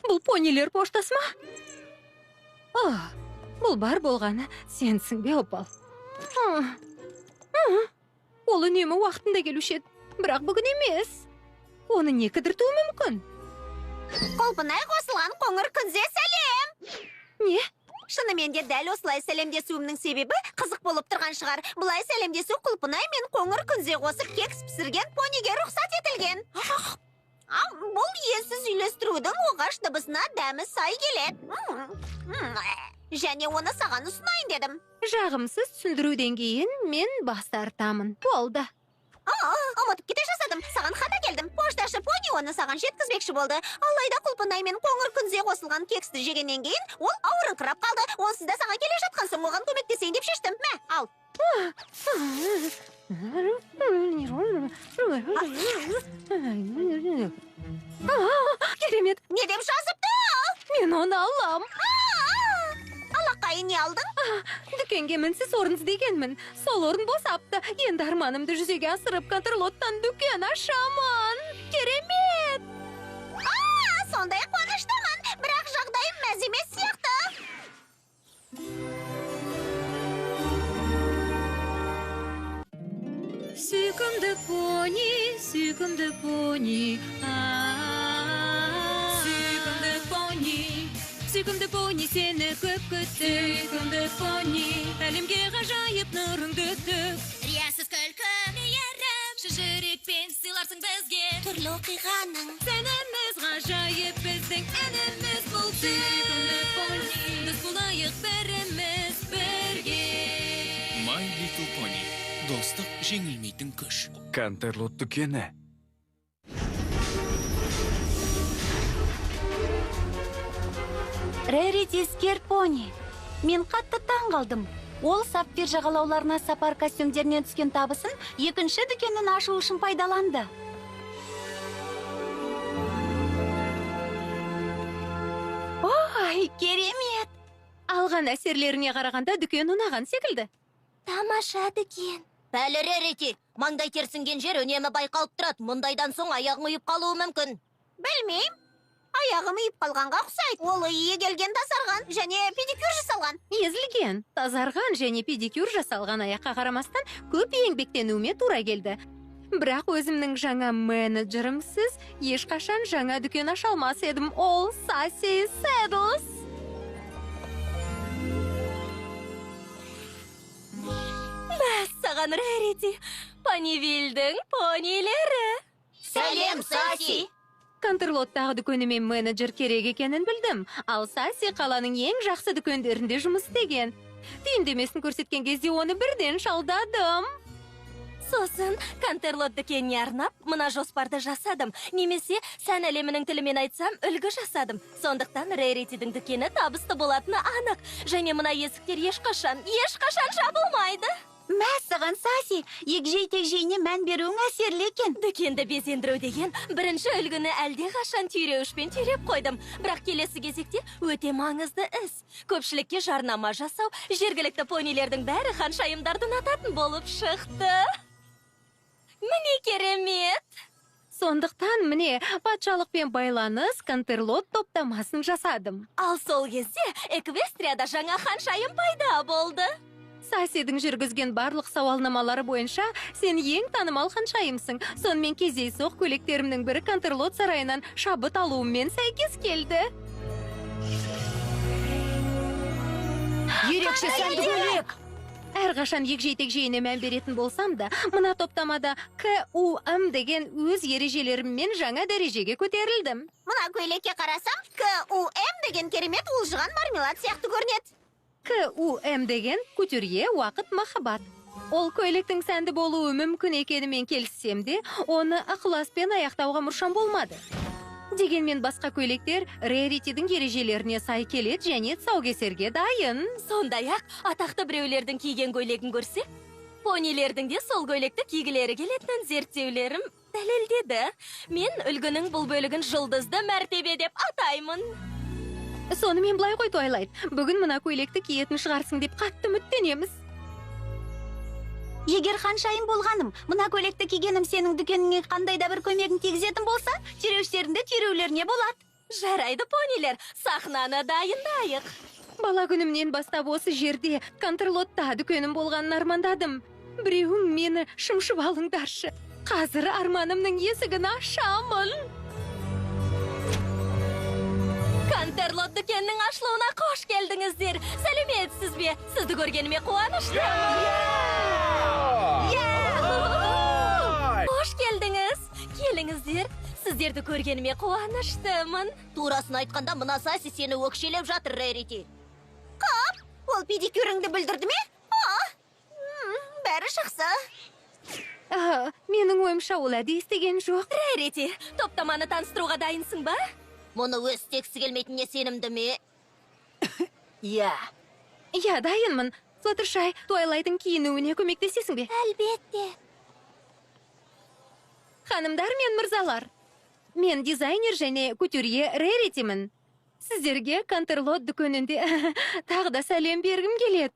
Бұл понилер поштасы ма? Бұл бар болғаны сенсің бе, Опал? Ол үнемі уақытында келуші еді, бірақ бүгін емес. Оны не кідіртуі мүмкін? Құлпынай қосылған қоңыр күнзе сәлем! Не? Шынымен де дәл осылай сәлемдесуімнің себебі қызық болып тұрған шығар. Бұлай сәлемдесу құлпынай мен қоңыр күнзе қосып кекс пісірген пониге рұқсат етілген. Бұл иесіз үйлестірудің оғаш дыбысына дәмі сай келеді. Және оны саған ұсынайын дедім. Жағымсыз түсіндіруден кейін мен бас тартамын. Болды. Ұмытып кете жасадым. Саған хат әкелдім. Пошташы пони оны саған жеткізбекші болды. Алайда құлпынай мен қоңыр күнзе қосылған кексті жегеннен кейін ол ауырыңқырап қалды. Онсыз да саған келе жатқан соң оған көмектесейін деп шештім. Мә, ал. Керемет. Не деп жазыпты? Мен оны алам. Алақайы не алдың? Дүкенге мінсіз орын іздегенмін. Сол орын босапты. Енді арманымды жүзеге асырып, Кантерлоттан дүкен ашамын. Керемет! Сондай қуаныштымын, бірақ жағдайым мәз емес сияқты. Сүйкімді пони, сүйкімді пони, сүйкімді пони, сүйкімді пони, сені көп күтті. Сүйкімді пони, әлемге ғажайып нұрыңды төк. Риясыз күлкі, мейірім, шын жүрекпен сыйларсың бізге. Түрлі оқиғаның сәніміз ғажайып, біздің әніміз бұл. Сүйкімді пони, дос болайық бәріміз бірге. My Little Pony. Достық жеңілмейтін күш. Кантерлот дүкені. Рэрити Скер пони. Мен қатты таң қалдым. Ол сапфир жағалауларына сапар костюмдерінен түскен табысын екінші дүкенін ашу үшін пайдаланды. Ой, керемет! Алған әсерлеріне қарағанда дүкен ұнаған секілді. Тамаша дүкен. Пәлі Рэрити, маңдай терсінген жер үнемі байқалып тұрады. Мұндайдан соң аяғың ұйып қалуы мүмкін. Білмеймін. Аяғым ұйып қалғанға ұқсайды. Ол үйге келген тазарған және педикюр жасалған. Езілген, тазарған және педикюр жасалған аяққа қарамастан көп еңбектенуіме тура келді. Бірақ өзімнің жаңа менеджерімсіз ешқашан жаңа дүкен аша алмас едім. Ол Саси Сэдлс. Мәссаған, Рэрити, Понивильдің понилері. Сәлем, Саси! Кантерлоттағы дүкеніме менеджер керек екенін білдім. Ал Саси қаланың ең жақсы дүкендерінде жұмыс істеген. Түйіндемесін көрсеткен кезде оны бірден шалдадым. Сосын Кантерлот дүкеніне арнап мына жоспарды жасадым. Немесе сән әлемінің тілімен айтсам, үлгі жасадым. Сондықтан Рэритидің дүкені табысты болатыны анық. Және мына есіктер ешқашан, ешқашан жабылмайды. Мәссаған, Саси, егжей-тегжейіне мән беруің әсерлі екен. Дүкенді безендіру деген бірінші үлгіні әлдеқашан түйреуішпен түйреп қойдым. Бірақ келесі кезекте өте маңызды іс. Көпшілікке жарнама жасау, жергілікті понилердің бәрі ханшайымдарды ұнататын болып шықты. Міне керемет! Сондықтан міне патшалықпен байланыс Кантерлот топтамасын жасадым. Ал сол кезде Эквестрияда жаңа ханшайым пайда болды. Сасидің жүргізген барлық сауалнамалары бойынша сен ең танымал ханшайымсың. Сонымен кездейсоқ көйлектерімнің бірі Кантерлот сарайынан шабыт алуыммен сәйкес келді. Ерекше сәнді көйлек! Әрқашан егжей-тегжейіне мән беретін болсам да, мына топтамада КУМ деген өз ережелеріммен жаңа дәрежеге көтерілдім. Мына көйлекке қарасам, КУМ деген керемет уылжыған мармелад сияқты көрінеді. КУМ деген кутюрье уақыт махаббат. Ол көйлектің сәнді болуы мүмкін екенімен келіссем де, оны ықыласпен аяқтауға мұршам болмады. Дегенмен басқа көйлектер Рэритидің ережелеріне сай келеді және тұсаукесерге дайын. Сондай-ақ, атақты біреулердің киген көйлегін көрсек, понилердің де сол көйлекті кигілері келетінін зерттеулерім дәлелдеді. Мен үлгінің бұл бөлігін жұлдызды мәртебе деп атаймын. Сонымен былай ғой, Твайлайт, бүгін мына көйлекті киетін шығарсың деп қатты үміттенеміз. Егер ханшайым болғаным, мына көйлекті кигенім сенің дүкеніңе қандай да бір көмегін тигізетін болса, түйреуіштеріңді түйреулеріне болады. Жарайды, понилер, сахнаны дайындайық. Бала күнімнен бастап осы жерде, Кантерлотта дүкенім болғанын армандадым. Біреуің мені шымшып алыңдаршы. Қазір арманымның есігін ашамын. Кантерлот дүкенінің ашылуына қош келдіңіздер. Сәлеметсіз бе? Сізді көргеніме қуаныштымын. Қош келдіңіз. Келіңіздер. Сіздерді көргеніме қуаныштымын. Турасын айтқанда, мына Саси сені өкшелеп жатыр, Рерити. Қап, ол педикюріңді бүлдірді ме? Бәрі жақсы. Менің ойымша ол әдейі істеген жоқ. Рерити, топтаманы таныстыруға дайынсың ба? Мұны өз істегісі келмейтініне сенімді ме? Иә. Иә, дайынмын. Флаттершай, Твайлайттың киінуіне көмектесесің бе? Әлбетте. Ханымдар мен мырзалар, мен дизайнер және кутюрье Реритимін. Сіздерге Кантерлот дүкенінде тағы да сәлем бергім келеді.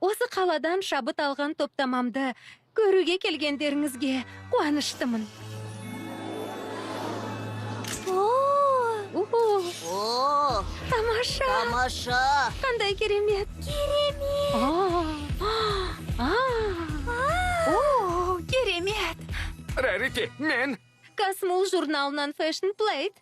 Осы қаладан шабыт алған топтамамды көруге келгендеріңізге қуаныштымын. О, Тамаша! Тамаша! Қандай керемет! Керемет! О, керемет! Рарити, мен! Космол журналынан Fashion Plate.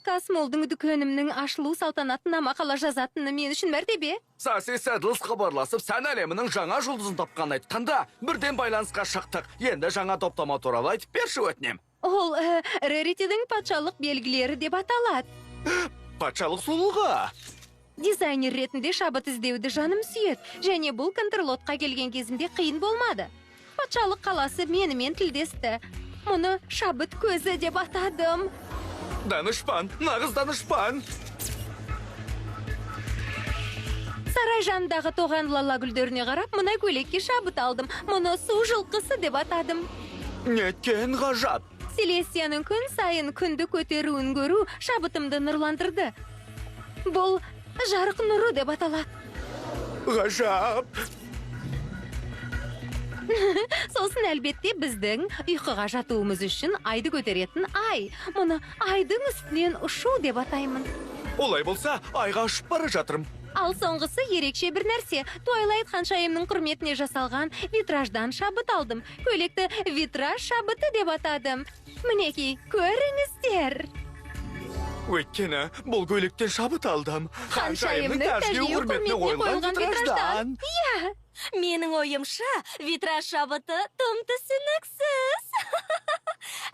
Космолдың дүкенімнің ашылу салтанатына мақала жазатыны мен үшін мәртебе. Саси Сэдлс хабарласып, сән әлемінің жаңа жұлдызын тапқанын айтқанда, бірден байланысқа шықтық. Енді жаңа топтама туралы айтып берші өтінем. Ол Раритидің патшалық белгілері деп аталады. Патшалық сұлулығы. Дизайнер ретінде шабыт іздеуді жаным сүйеді. Және бұл Кантерлотқа келген кезімде қиын болмады. Патшалық қаласы менімен тілдесті. Мұны шабыт көзі деп атадым. Данышпан, нағыз данышпан. Сарай жанындағы тоған лала гүлдеріне қарап, мына көйлекке шабыт алдым. Мұны су жылқысы деп атадым. Неткен ғажап. Селестияның күн сайын күнді көтеруін көру шабытымды нұрландырды. Бұл жарық нұры деп аталады. Ғажап. Сосын әлбетте біздің ұйқыға жатуымыз үшін айды көтеретін ай. Мұны айдың үстінен ұшу деп атаймын. Олай болса, айға ұшып бара жатырмын. Ал соңғысы ерекше бір нәрсе. Твайлайт ханшайымның құрметіне жасалған витраждан шабыт алдым. Көйлекті витраж шабыты деп атадым. Мінекей, көріңіздер. Өйткені бұл көйлектен шабыт алдым. Ханшайымның тәжге құрметіне қойылған витраждан. Иә. Менің ойымша, витраж шабыты тым түсініксіз.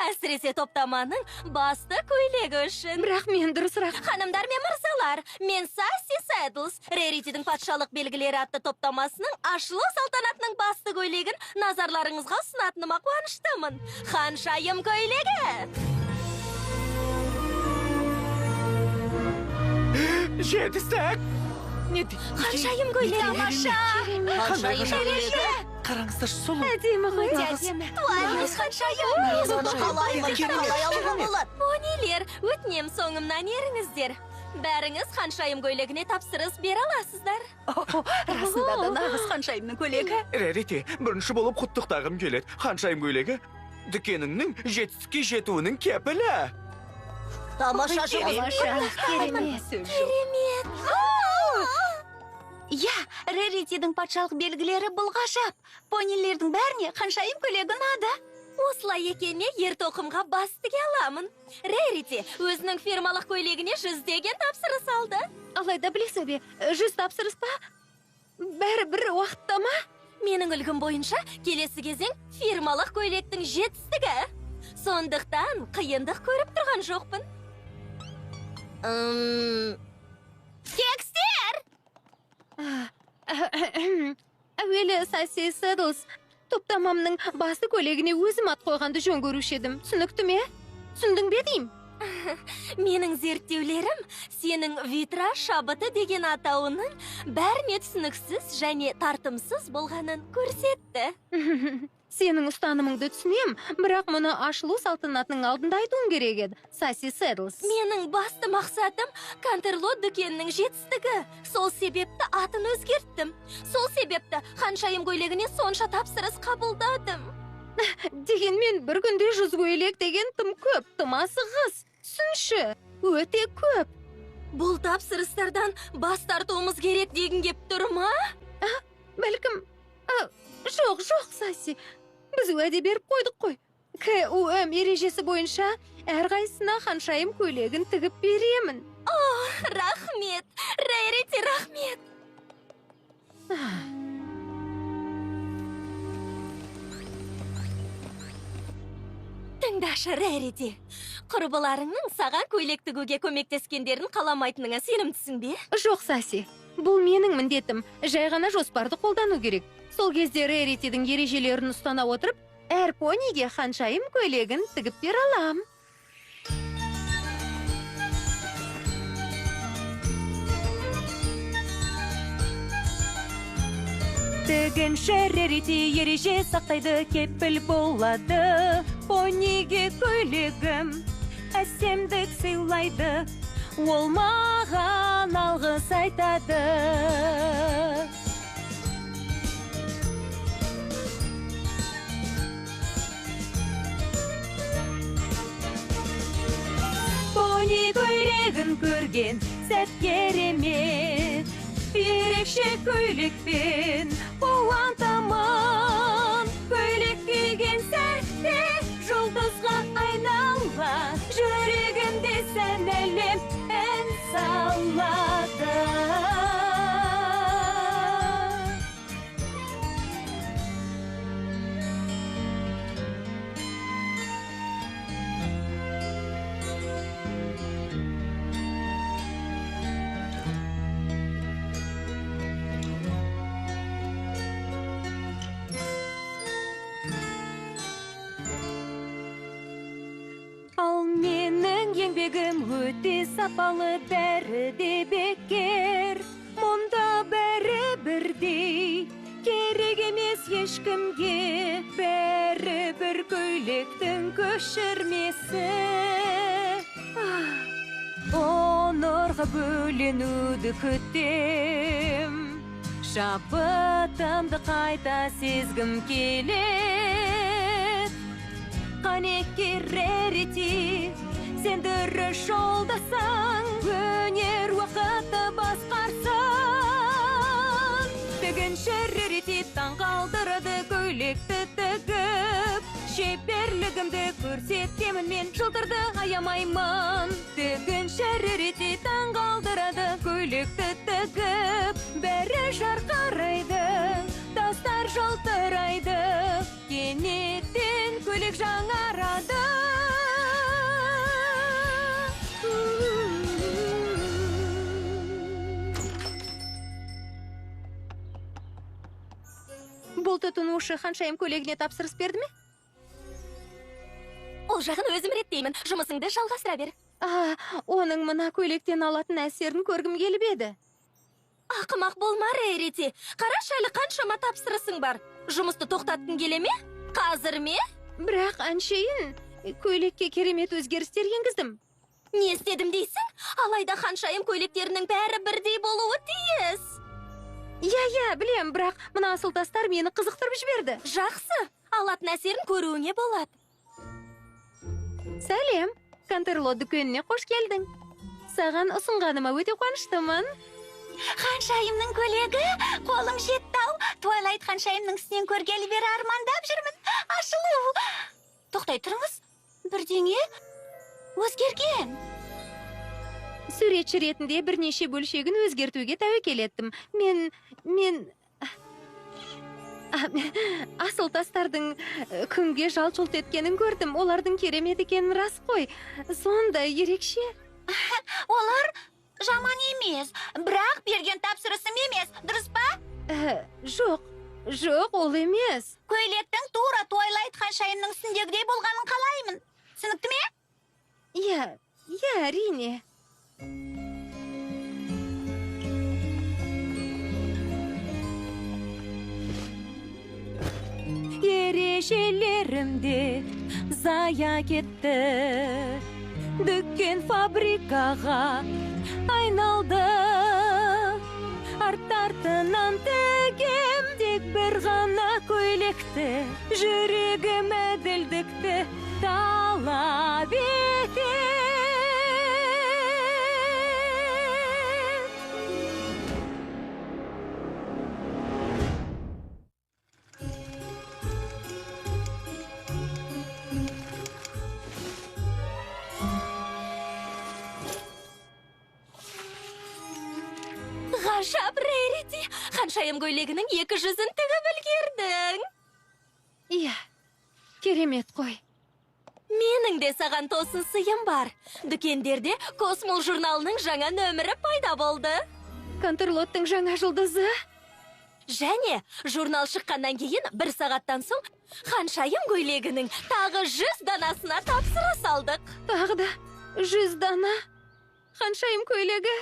Әсіресе топтаманың басты көйлегі үшін. Бірақ мен дұрысырақ. Ханымдар мен мырзалар, мен Саси Сэдлс, Реритидің патшалық белгілері атты топтамасының ашылу салтанатының басты көйлегін назарларыңызға ұсынатыныма қуаныштымын. Ханшайым көйлегі! Жетістік! Ханшайым көйлегі! Тамаша! Ханшайым көйлегі. Қараңыздаршы, сұлу. Әдемі ғой. Әдемі. Твайлайт Ханшайым! Бұны қалай, қалай алуға болады? Понилер, өтінем соңымнан еріңіздер. Бәріңіз ханшайым көйлегіне тапсырыс бере аласыздар. Расында да нағыз ханшайымның көйлегі. Рарити, бірінші болып құттықтағым келеді. Ханшайым көйлегі дүкеніңнің жетістікке жетуінің кепілі. Тамаша жұмыс. Тамаша, керемет. Керемет! Иә, Раритидің патшалық белгілері бұл ғажап. Понилердің бәріне ханшайым көйлегі ұнады. Осылай екеніне ер тоқымға бас тіге аламын. Рарити өзінің фирмалық көйлегіне 100-деген тапсырыс алды. Алайда білесің бе, 100 тапсырыс па? Бәрі бір уақытта ма? Менің үлгім бойынша келесі кезең фирмалық көйлектің жетістігі. Сондықтан қиындық көріп тұрған жоқпын. Кекстер! Әуелі Саси Сэдлс, топтамамның басты көйлегіне өзім ат қойғанды жөн көруші едім. Түсінікті ме? Түсіндің бе деймін? Менің зерттеулерім сенің витраж шабыты деген атауының бәріне түсініксіз және тартымсыз болғанын көрсетті. Сенің ұстанымыңды түсінем, бірақ мұны ашылу салтанатының алдында айтуың керек еді, Саси Сэдлс. Менің басты мақсатым Кантерлот дүкенінің жетістігі. Сол себепті атын өзгерттім. Сол себепті ханшайым көйлегіне сонша тапсырыс қабылдадым. Дегенмен бір күнде 100 көйлек деген тым көп, тым асығыс. Түсінші, өте көп. Бұл тапсырыстардан бас тартуымыз керек дегің кеп тұр ма? Бәлкім, жоқ, жоқ, Саси. Біз уәде беріп қойдық қой. КУМ ережесі бойынша әрқайсысына ханшайым көйлегін тігіп беремін. О, рахмет, Рэрити, рахмет. Тыңдашы, Рэрити. Құрбыларыңның саған көйлек тігуге көмектескендерін қаламайтыныңа сенімдісің бе? Жоқ, Саси. Бұл менің міндетім. Жай ғана жоспарды қолдану керек. Сол кезде Рэритидің ережелерін ұстана отырып, әр пониге ханшайым көйлегін тігіп бере алам. Тігінші Рэрити ереже сақтайды, кепіл болады. Пониге көйлегім әсемдік сыйлайды. Ол маған алғыс айтады. Пони көйлегін көрген сәт керемет. Ерекше көйлекпен қуантамын. Көйлек киген сәтте жұлдызға айнала, жүрегімде сән әлем ән салады. Ал менің еңбегім өте сапалы, бәрі де бекер. Мұнда бәрі бірдей, керек емес ешкімге. Бәрі бір көйлектің көшірмесі. О, нұрға бөленуді күтем. Шабытымды қайта сезгім келед. Қанеки, Рэрити, сен дұрыс жолдасың, өнер уақытты басқарсын. Тігінші Рэрити таң қалдырды көйлекті тігіп. Шеберлігімді көрсетемін мен, жылтырды аямаймын. Тігінші Рэрити таң қалдырады көйлекті тігіп. Бәрі жарқырайды, тастар жылтырайды, кенеттен көйлек жаңарады. Бұл тұтынушы ханшайым көйлегіне тапсырыс берді ме? Ол жағын өзім реттеймін. Жұмысыңды жалғастыра бер. Оның мына көйлектен алатын әсерін көргім келіп еді. Ақымақ болма, Рэрити. Қарашы, әлі қаншама тапсырысың бар. Жұмысты тоқтатқың келе ме? Қазір ме? Бірақ әншейін көйлекке керемет өзгерістер енгіздім. Не істедім дейсің? Алайда ханшайым көйлектерінің бәрі бірдей болуы тиіс. Иә, білем, бірақ мына асыл тастар мені қызықтырып жіберді. Жақсы, алатын әсерін көруіңе болады. Сәлем, Кантерлот дүкеніне қош келдің. Саған ұсынғаныма өте қуаныштымын. Ханшайымның көйлегі, қолым жетті-ау. Твайлайт ханшайымның үстінен көргелі бері армандап жүрмін. Ашылу. Тоқтай тұрыңыз, бірдеңе өзгерген. Суретші ретінде бірнеше бөлшегін өзгертуге тәуекел еттім. Мен асыл тастардың күнге жалт-жұлт еткенін көрдім. Олардың керемет екенін рас қой. Сондай ерекше. Олар жаман емес, бірақ берген тапсырысым емес, дұрыс па? Жоқ, жоқ, ол емес. Көйлектің тура Твайлайт ханшайымның үстіндегідей болғанын қалаймын. Түсінікті ме? Иә, иә, әрине. түнде зая кетті. Дүкен фабрикаға айналды. Арт-артынан тігем тек бір ғана көйлекті. Жүрегім әділдікті талап етеді. Ғажап, Рерити! Ханшайым көйлегінің 200-ін тігіп үлгердің. Иә, керемет қой. Менің де саған тосын сыйым бар. Дүкендерде Космол журналының жаңа нөмірі пайда болды. Кантерлоттың жаңа жұлдызы? Және журнал шыққаннан кейін бір сағаттан соң ханшайым көйлегінің тағы 100 данасына тапсыра салдық. Тағы да 100 дана? Ханшайым көйлегі?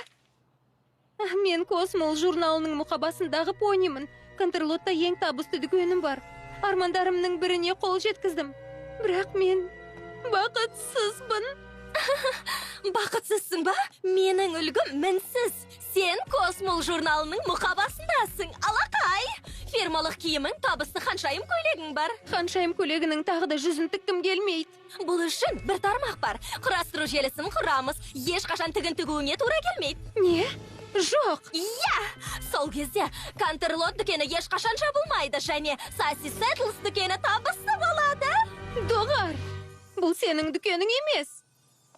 Мен Космол журналының мұқабасындағы понимін. Кантерлотта ең табысты дүкенім бар. Армандарымның біріне қол жеткіздім. Бірақ мен бақытсызбын. Бақытсызсың ба? Менің үлгім мінсіз. Сен Космол журналының мұқабасындасың. Алақай! Фирмалық киімің, табысты ханшайым көйлегің бар. Ханшайым көйлегінің тағы да жүзін тіккім келмейді. Бұл үшін бір тармақ бар. Құрастыру желісін құрамыз. Ешқашан тігін тігуіңе тура келмейді. Не? Жоқ! Иә! Сол кезде Кантерлот дүкені ешқашан жабылмайды және Сасси Сэтлс дүкені табысты болады. Доғар! Бұл сенің дүкенің емес.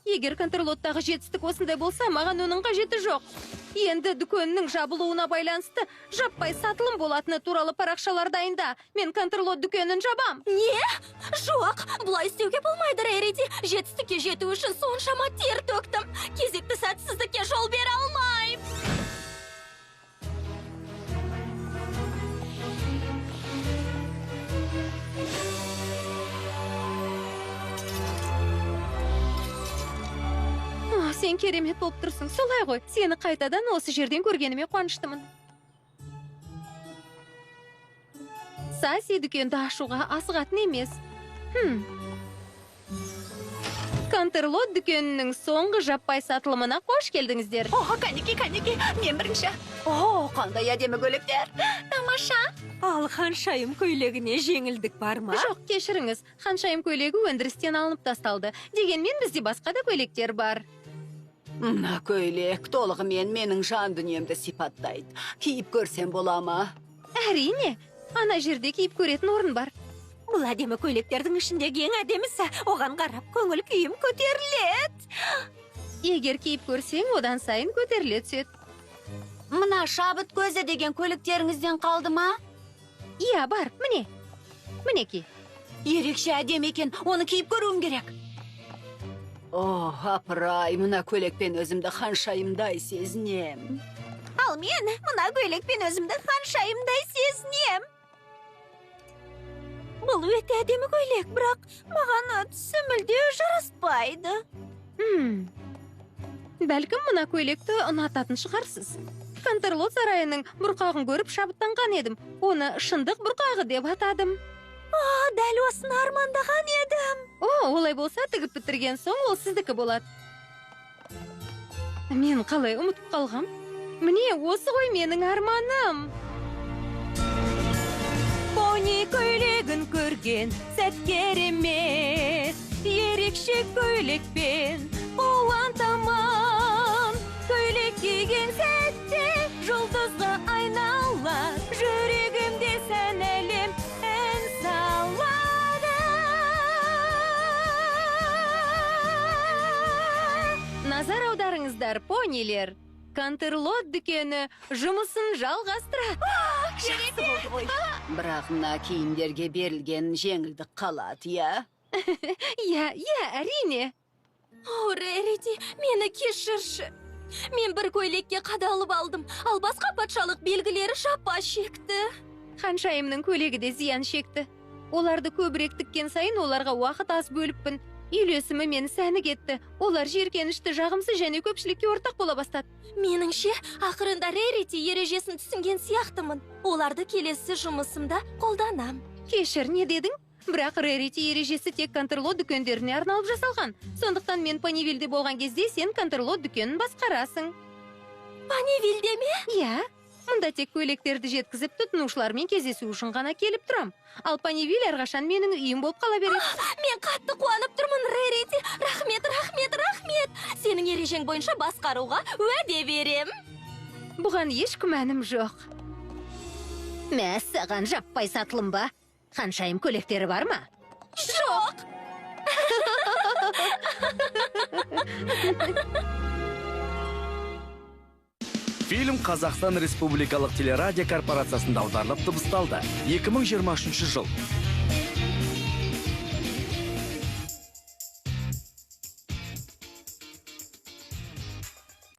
Егер Кантерлоттағы жетістік осындай болса, маған оның қажеті жоқ. Енді дүкеннің жабылуына байланысты жаппай сатылым болатыны туралы парақшалар дайында. Мен Кантерлот дүкенін жабам. Не? Жоқ, бұлай істеуге болмайды, Рерити. Жетістікке жету үшін соншама тер төктім. Кезекті сәтсіздікке жол бере алмаймын. Сен керемет болып тұрсың, солай ғой. Сені қайтадан осы жерден көргеніме қуаныштымын. Саси дүкенді ашуға асығатын емес. Кантерлот дүкенінің соңғы жаппай сатылымына қош келдіңіздер. О, кәнеки, кәнеки, мен бірінші. О, қандай әдемі көйлектер. Тамаша. Ал ханшайым көйлегіне жеңілдік бар ма? Жоқ, кешіріңіз. Ханшайым көйлегі өндірістен алынып тасталды. Дегенмен бізде басқа да көйлектер бар. Мына көйлек толығымен менің жан дүниемді сипаттайды. Киіп көрсем бола ма? Әрине, ана жерде киіп көретін орын бар. Бұл әдемі көйлектердің ішіндегі ең әдемісі. Оған қарап көңіл күйім көтеріледі. Егер киіп көрсең, одан сайын көтеріле түседі. Мына шабыт көзі деген көйлектеріңізден қалды ма? Иә, бар, міне. Мінекей. Ерекше әдемі екен, оны киіп көруім керек. О, апырай, мына көйлекпен өзімді ханшайымдай сезінем. Ал мен мына көйлекпен өзімді ханшайымдай сезінем. Бұл өте әдемі көйлек, бірақ маған түсі мүлде жараспайды. Бәлкім мына көйлекті ұнататын шығарсыз. Кантерлот сарайының бұрқағын көріп шабыттанған едім. Оны шындық бұрқағы деп атадым. Дәл осыны армандаған едім. О, олай болса, тігіп бітірген соң ол сіздікі болады. Мен қалай ұмытып қалғам? Міне, осы ғой менің арманым. Пони көйлегін көрген сәт керемет. Ерекше көйлекпен қуантаман. Көйлек киген сәтте жұлдызға айналар. Жүрегімде сән әлем ән салады. Назар аударыңыздар, понилер. Кантерлот дүкені жұмысын жалғастырады. Жақсы болды ғой. Бірақ мына киімдерге берілген жеңілдік қалады, иә? Иә, иә, әрине. О, Рерити, мені кешірші. Мен бір көйлекке қадалып алдым, ал басқа патшалық белгілері жапа шекті. Ханшайымның көйлегі де зиян шекті. Оларды көбірек тіккен сайын оларға уақыт аз бөліппін. Үйлесімі мен сәні кетті. Олар жиіркенішті, жағымсыз және көпшілікке ортақ бола бастады. Меніңше, ақырында Рерити ережесін түсінген сияқтымын. Оларды келесі жұмысымда қолданам. Кешір, не дедің? Бірақ Рерити ережесі тек Кантерло дүкендеріне арналып жасалған. Сондықтан мен Понивиллде болған кезде сен Кантерло дүкенін басқарасың. Понивиллде ме? Иә. Мұнда тек көйлектерді жеткізіп, тұтынушылармен кездесу үшін ғана келіп тұрам. Ал Понивилл әрқашан менің үйім болып қала береді. Мен қатты қуанып тұрмын, Рерити. Рахмет, рахмет, рахмет. Сенің ережең бойынша басқаруға уәде берем. Бұған еш күмәнім жоқ. Мәссаған, жаппай сатылым ба? Ханшайым көйлектері бар ма? Жоқ. Фильм Қазақстан Республикалық телерадио корпорациясында аударылып дыбысталды. 2023 жыл.